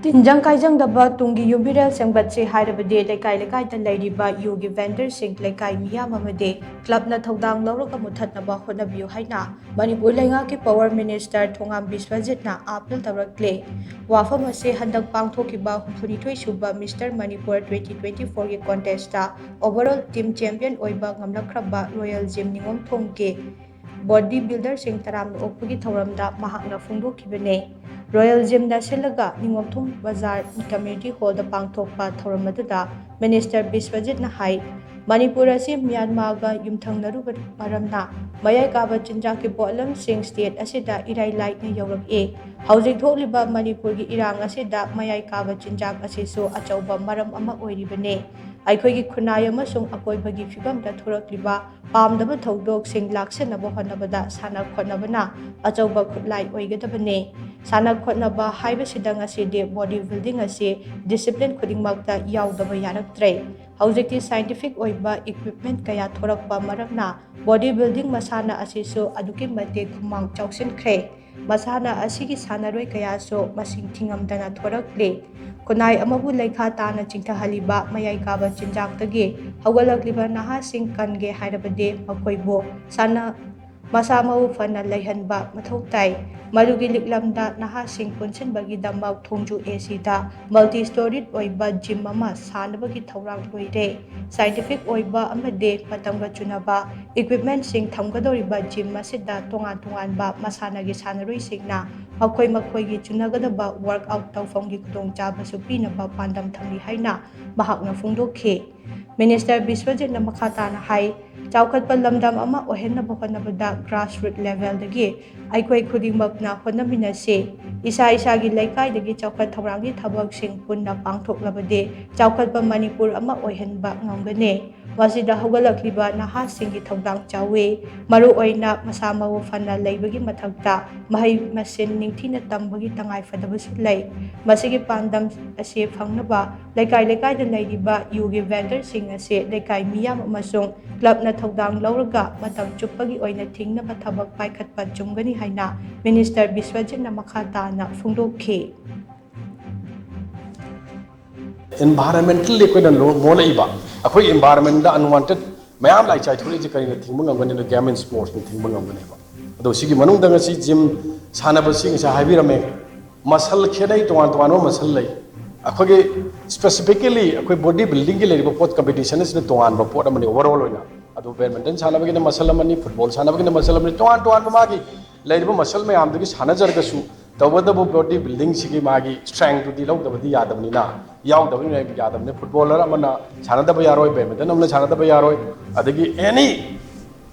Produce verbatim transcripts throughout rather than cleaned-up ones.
ꯇꯤꯟꯖꯪ ꯀꯥꯏꯖꯪꯗꯕ ꯇꯨꯡꯒꯤ ꯌꯨꯝꯕꯤꯔꯦꯜ ꯁꯦꯝꯒꯠꯁꯤ ꯍꯥꯏꯔꯕꯗꯤ ꯂꯩꯀꯥꯏ ꯂꯩꯀꯥꯏꯗ ꯂꯩꯔꯤꯕ ꯌꯨꯒꯤ ꯚꯦꯟꯗꯔꯁꯤꯡ, ꯂꯩꯀꯥꯏ ꯃꯤꯌꯥꯝ ꯑꯃꯗꯤ ꯀ꯭ꯂꯕꯅ ꯊꯧꯗꯥꯡ ꯂꯧꯔꯒ ꯃꯨꯊꯠꯅꯕ ꯍꯣꯠꯅꯕꯤꯌꯨ ꯍꯥꯏꯅ ꯃꯅꯤꯄꯨꯔ ꯂꯩꯉꯥꯛꯀꯤ ꯄꯥꯋꯔ ꯃꯤꯅꯤꯁꯇꯔ ꯊꯣꯉꯥꯝ ꯕꯤꯁ꯭ꯋꯖꯤꯠꯅ ꯑꯥꯄꯤꯜ ꯇꯧꯔꯛꯂꯦ꯫ ꯋꯥꯐꯝ ꯑꯁꯤ ꯍꯟꯗꯛ ꯄꯥꯡꯊꯣꯛꯈꯤꯕ ꯍꯨꯝꯐꯨꯅꯤꯊꯣꯏ ꯁꯨꯕ mister Manipur twenty twenty four ꯒꯤ ꯀꯣꯟꯇꯦꯁꯇ ꯑꯣꯚꯔꯑꯣꯜ ꯇꯤꯝ ꯆꯦꯝꯄꯤꯌꯟ ꯑꯣꯏꯕ ꯉꯝꯂꯛꯈ꯭ꯔꯕ ꯔꯣꯌꯦꯜ ꯖꯤꯝ ꯅꯤꯉꯣꯝꯊꯣꯡꯒꯤ ꯕꯣꯗꯤ ꯕꯤꯜꯗꯔꯁꯤꯡ ꯇꯔꯥꯝꯅ ꯑꯣꯛꯄꯒꯤ ꯊꯧꯔꯝꯗ ꯃꯍꯥꯛꯅ ꯐꯣꯡꯗꯣꯛꯈꯤꯕꯅꯤ꯫ ꯔꯣꯌꯦꯜ ꯖꯤꯝꯗ ꯁꯤꯜꯂꯒ ꯅꯤꯉꯣꯝꯊꯣꯡ ꯕꯖꯥꯔ ꯀꯝꯃ꯭ꯌꯨꯅꯤꯇꯤ ꯍꯣꯜꯗ ꯄꯥꯡꯊꯣꯛꯄ ꯊꯧꯔꯝ ꯑꯗꯨꯗ ꯃꯤꯅꯤꯁꯇꯔ ꯕꯤꯁ꯭ꯋꯖꯤꯠꯅ ꯍꯥꯏ, ꯃꯅꯤꯄꯨꯔ ꯑꯁꯤ ꯃ꯭ꯌꯥꯟꯃꯥꯔꯒ ꯌꯨꯝꯊꯪꯅꯔꯨꯕ ꯃꯔꯝꯅ ꯃꯌꯥꯏ ꯀꯥꯕ ꯆꯤꯟꯖꯥꯛꯀꯤ ꯄꯣꯠꯂꯝꯁꯤꯡ ꯁ꯭ꯇꯦꯠ ꯑꯁꯤꯗ ꯏꯔꯥꯏ ꯂꯥꯏꯅ ꯌꯧꯔꯛꯏ꯫ ꯍꯧꯖꯤꯛ ꯊꯣꯛꯂꯤꯕ ꯃꯅꯤꯄꯨꯔꯒꯤ ꯏꯔꯥꯡ ꯑꯁꯤꯗ ꯃꯌꯥꯏ ꯀꯥꯕ ꯆꯤꯟꯖꯥꯛ ꯑꯁꯤꯁꯨ ꯑꯆꯧꯕ ꯃꯔꯝ ꯑꯃ ꯑꯣꯏꯔꯤꯕꯅꯤ꯫ ꯑꯩꯈꯣꯏꯒꯤ ꯈꯨꯟꯅꯥꯏ ꯑꯃꯁꯨꯡ ꯑꯀꯣꯏꯕꯒꯤ ꯐꯤꯕꯝꯗ ꯊꯣꯔꯛꯂꯤꯕ ꯄꯥꯝꯗꯕ ꯊꯧꯗꯣꯛꯁꯤꯡ ꯂꯥꯛꯁꯤꯟꯅꯕ ꯍꯣꯠꯅꯕꯗ ꯁꯥꯟꯅ ꯈꯣꯠꯅꯕꯅ ꯑꯆꯧꯕ ꯈꯨꯠꯂꯥꯏ ꯑꯣꯏꯒꯗꯕꯅꯤ꯫ ꯁꯥꯟꯅ ꯈꯣꯠꯅꯕ ꯍꯥꯏꯕꯁꯤꯗ ꯉꯁꯤꯗꯤ ꯕꯣꯗꯤ ꯕꯤꯜꯗꯤꯡ ꯑꯁꯤ ꯗꯤꯁꯤꯄ꯭ꯂꯤꯟ ꯈꯨꯗꯤꯡꯃꯛꯇ ꯌꯥꯎꯗꯕ ꯌꯥꯔꯛꯇ꯭ꯔꯦ꯫ ꯍꯧꯖꯤꯛꯇꯤ ꯁꯥꯏꯟꯇꯤꯐꯤꯛ ꯑꯣꯏꯕ ꯏꯀ꯭ꯋꯤꯞꯃꯦꯟ ꯀꯌꯥ ꯊꯣꯔꯛꯄ ꯃꯔꯝꯅ ꯕꯣꯗꯤ ꯕꯤꯜꯗꯤꯡ ꯃꯁꯥꯟꯅ ꯑꯁꯤꯁꯨ ꯑꯗꯨꯛꯀꯤ ꯃꯇꯤꯛ ꯈꯨꯃꯥꯡ ꯆꯥꯎꯁꯤꯟꯈ꯭ꯔꯦ꯫ ꯃꯁꯥꯟꯅ ꯑꯁꯤꯒꯤ ꯁꯥꯟꯅꯔꯣꯏ ꯀꯌꯥꯁꯨ ꯃꯁꯤꯡ ꯊꯤꯉꯝꯗꯅ ꯊꯣꯔꯛꯂꯤ꯫ ꯈꯨꯟꯅꯥꯏ ꯑꯃꯕꯨ ꯂꯩꯈꯥ ꯇꯥꯅ ꯆꯤꯡꯊꯍꯜꯂꯤꯕ ꯃꯌꯥꯏ ꯀꯥꯕ ꯆꯤꯟꯖꯥꯛꯇꯒꯤ ꯍꯧꯒꯠꯂꯛꯂꯤꯕ ꯅꯍꯥꯁꯤꯡ ꯀꯟꯒꯦ ꯍꯥꯏꯔꯕꯗꯤ ꯃꯈꯣꯏꯕꯨ ꯁꯥꯟꯅ ꯃꯁꯥ ꯃꯎ ꯐꯅ ꯂꯩꯍꯟꯕ ꯃꯊꯧ ꯇꯥꯏ꯫ ꯃꯗꯨꯒꯤ ꯂꯤꯛꯂꯝꯗ ꯅꯍꯥꯁꯤꯡ ꯄꯨꯟꯁꯤꯟꯕꯒꯤꯗꯃꯛ ꯊꯣꯡꯖꯨ ꯑꯦ ꯁꯤꯗ ꯃꯜꯇꯤ ꯁ꯭ꯇꯣꯔꯤꯠ ꯑꯣꯏꯕ ꯖꯤꯝ ꯑꯃ ꯁꯥꯅꯕꯒꯤ ꯊꯧꯔꯥꯡ ꯂꯣꯏꯔꯦ꯫ ꯁꯥꯏꯟꯇꯤꯐꯤꯛ ꯑꯣꯏꯕ ꯑꯃꯗꯤ ꯃꯇꯝꯒ ꯆꯨꯅꯕ ꯏꯀ꯭ꯋꯤꯞꯃꯦꯟꯁꯤꯡ ꯊꯝꯒꯗꯧꯔꯤꯕ ꯖꯤꯝ ꯑꯁꯤꯗ ꯇꯣꯉꯥꯟ ꯇꯣꯉꯥꯟꯕ ꯃꯁꯥꯟꯅꯒꯤ ꯁꯥꯟꯅꯔꯣꯏꯁꯤꯡꯅ ꯃꯈꯣꯏ ꯃꯈꯣꯏꯒꯤ ꯆꯨꯅꯒꯗꯕ ꯋꯥꯔꯛ ꯑꯥꯎꯠ ꯇꯧꯐꯝꯒꯤ ꯈꯨꯗꯣꯡꯆꯥꯕꯁꯨ ꯄꯤꯅꯕ ꯄꯥꯟꯗꯝ ꯊꯝꯂꯤ ꯍꯥꯏꯅ ꯃꯍꯥꯛꯅ ꯐꯣꯡꯗꯣꯛꯈꯤ꯫ ꯃꯤꯅꯤꯁꯇꯔ ꯕꯤꯁ꯭ꯋꯖꯤꯠꯅ ꯃꯈꯥ ꯇꯥꯅ ꯍꯥꯏ, ꯆꯥꯎꯈꯠꯄ ꯂꯝꯗꯝ ꯑꯃ ꯑꯣꯏꯍꯟꯅꯕ ꯍꯣꯠꯅꯕꯗ ꯒ꯭ꯔꯥꯁꯔꯨꯠ ꯂꯦꯚꯦꯜꯗꯒꯤ ꯑꯩꯈꯣꯏ ꯈꯨꯗꯤꯡꯃꯛꯅ ꯍꯣꯠꯅꯃꯤꯟꯅꯁꯤ꯫ ꯏꯁꯥ ꯏꯁꯥꯒꯤ ꯂꯩꯀꯥꯏꯗꯒꯤ ꯆꯥꯎꯈꯠ ꯊꯧꯔꯥꯡꯒꯤ ꯊꯕꯛꯁꯤꯡ ꯄꯨꯟꯅ ꯄꯥꯡꯊꯣꯛꯂꯕꯗꯤ ꯆꯥꯎꯈꯠꯄ ꯃꯅꯤꯄꯨꯔ ꯑꯃ ꯑꯣꯏꯍꯟꯕ ꯉꯝꯒꯅꯤ꯫ ꯃꯁꯤꯗ ꯍꯧꯒꯠꯂꯛꯂꯤꯕ ꯅꯍꯥꯁꯤꯡꯒꯤ ꯊꯧꯗꯥꯡ ꯆꯥꯎꯏ꯫ ꯃꯔꯨꯑꯣꯏꯅ ꯃꯁꯥ ꯃꯎ ꯐꯅ ꯂꯩꯕꯒꯤ ꯃꯊꯛꯇ ꯃꯍꯩ ꯃꯁꯤꯡ ꯅꯤꯡꯊꯤꯅ ꯇꯝꯕꯒꯤ ꯇꯉꯥꯏꯐꯗꯕꯁꯨ ꯂꯩ꯫ ꯃꯁꯤꯒꯤ ꯄꯥꯟꯗꯝ ꯑꯁꯤ ꯐꯪꯅꯕ ꯂꯩꯀꯥꯏ ꯂꯩꯀꯥꯏꯗ ꯂꯩꯔꯤꯕ ꯌꯨꯒꯤ ꯚꯦꯟꯗꯔꯁꯤꯡ ꯑꯁꯤ ꯂꯩꯀꯥꯏ ꯃꯤꯌꯥꯝ ꯑꯃꯁꯨꯡ ꯀ꯭ꯂꯕꯅ ꯊꯧꯗꯥꯡ ꯂꯧꯔꯒ ꯃꯇꯝ ꯆꯨꯞꯄꯒꯤ ꯑꯣꯏꯅ ꯊꯤꯡꯅꯕ ꯊꯕꯛ ꯄꯥꯏꯈꯠꯄ ꯆꯨꯝꯒꯅꯤ ꯍꯥꯏꯅ ꯃꯤꯅꯤꯁꯇꯔ ꯕꯤꯁ꯭ꯋꯖꯤꯠꯅ ꯃꯈꯥ ꯇꯥꯅ ꯐꯣꯡꯗꯣꯛꯈꯤ꯫ Environmentally ꯑꯩꯈꯣꯏꯅ ꯂꯣ- ꯃꯣꯠꯂꯛꯏꯕ ꯑꯩꯈꯣꯏ environmentꯗ unwanted ꯃꯌꯥꯝ ꯂꯥꯛꯏ ꯆꯥꯏꯊꯣꯔꯛꯏꯁꯦ ꯀꯔꯤꯅ ꯊꯤꯡꯕ ꯉꯝꯒꯅꯤꯅ? Game and Sportsꯅ ꯊꯤꯡꯕ ꯉꯝꯒꯅꯦꯕ꯫ ꯑꯗꯣ ꯁꯤꯒꯤ ꯃꯅꯨꯡꯗ ꯉꯁꯤ gym ꯁꯥꯟꯅꯕꯁꯤ ꯉꯁꯥꯏ ꯍꯥꯏꯕꯤꯔꯝꯃꯦ, muscle ꯈꯦꯠꯅꯩ, ꯇꯣꯉꯥꯟ ꯇꯣꯉꯥꯟꯕ muscle ꯂꯩ꯫ ꯑꯩꯈꯣꯏꯒꯤ specifically ꯑꯩꯈꯣꯏ body buildingꯒꯤ ꯂꯩꯔꯤꯕ ꯄꯣꯠ competition ꯑꯁꯤꯅ ꯇꯣꯉꯥꯟꯕ ꯄꯣꯠ ꯑꯃꯅꯤ overall ꯑꯣꯏꯅ꯫ ꯑꯗꯨ badminton ꯁꯥꯟꯅꯕꯒꯤꯅ muscle ꯑꯃꯅꯤ, football ꯁꯥꯟꯅꯕꯒꯤꯅ muscle ꯑꯃꯅꯤ, ꯇꯣꯉꯥꯟ ꯇꯣꯉꯥꯟꯕ ꯃꯥꯒꯤ ꯂꯩꯔꯤꯕ muscle ꯃꯌꯥꯝꯗꯨꯒꯤ ꯁꯥꯟꯅꯖꯔꯒꯁꯨ ꯇꯧꯕꯇꯕꯨ body buildingꯁꯤꯒꯤ ꯃꯥꯒꯤ strengthꯇꯨꯗꯤ ꯂꯧꯗꯕꯗꯤ ꯌꯥꯗꯕꯅꯤꯅ, ꯌꯥꯎꯗꯕꯅꯤꯅ ꯌꯥꯗꯕꯅꯤ꯫ Footballer ꯑꯃꯅ ꯁꯥꯟꯅꯗꯕ ꯌꯥꯔꯣꯏ, badminton ꯑꯃꯅ ꯁꯥꯟꯅꯗꯕ ꯌꯥꯔꯣꯏ, ꯑꯗꯒꯤ any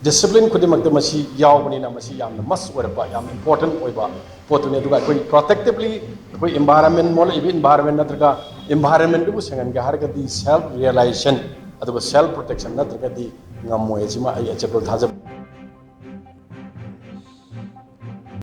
discipline ꯈꯨꯗꯤꯡꯃꯛꯇ ꯃꯁꯤ ꯌꯥꯎꯕꯅꯤꯅ ꯃꯁꯤ ꯌꯥꯝꯅ must ꯑꯣꯏꯔꯛꯄ, ꯌꯥꯝꯅ important ꯑꯣꯏꯕ ꯄꯣꯠꯇꯨꯅꯤ꯫ ꯑꯗꯨꯒ ꯑꯩꯈꯣꯏ protectively ꯑꯩꯈꯣꯏ environment, ꯃꯣꯠꯂꯛꯏꯕ environment ꯅꯠꯇ꯭ꯔꯒ environmentꯗꯨꯕꯨ ꯁꯦꯡꯍꯟꯒꯦ ꯍꯥꯏꯔꯒꯗꯤ self realization ꯑꯗꯨꯒ self protection ꯅꯠꯇ꯭ꯔꯒꯗꯤ ꯉꯝꯃꯣꯏ꯫ ꯑꯁꯤꯃ ꯑꯩ ꯑꯆꯦꯠꯄ ꯊꯥꯖꯕ꯫